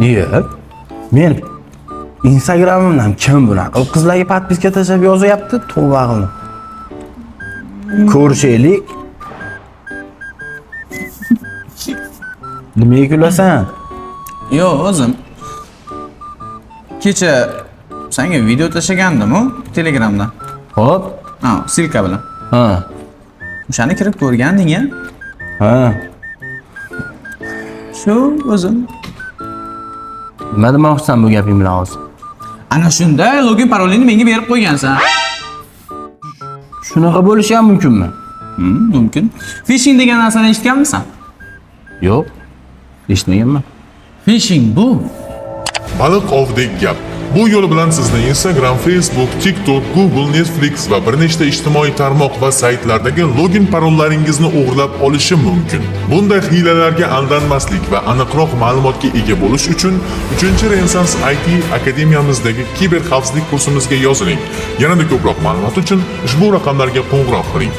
Yo'q. Men Instagramimdan kim bunaqa qilib qizlarga подписка tashlab yozyapti? Tavba qildim. Ko'rishaylik. Nimaga kulasan? Yo'q, o'zim. Kecha senga video tashlagandim-u Telegramdan. Hop. Ha, ссылка bilan. Ha. O'shani kirib ko'rganding-a? Ha. Shu o'zim. Nima demoqchisan bu gaping bilan hozir? Ana shunda login parolingni menga berib qo'ygansan. Shunaqa bo'lishi ham mumkinmi? Mumkin. Phishing degan narsani eshitganmisan? Yo'q. Eshitmaganman. Phishing bu Baliq ovdek gap. Bu yo'l bilan sizni Instagram, Facebook, TikTok, Google, Netflix va bir nechta ijtimoiy tarmoq va saytlardagi login parollaringizni o'g'irlab olishi mumkin. Bunday hiylalarga aldanmaslik va aniqroq ma'lumotga ega bo'lish uchun 3-Renessans IT akademiyamizdagi kiber xavfsizlik kursimizga yoziling. Yanada ko'proq ma'lumot uchun ushbu raqamlarga qo'ng'iroq qiling.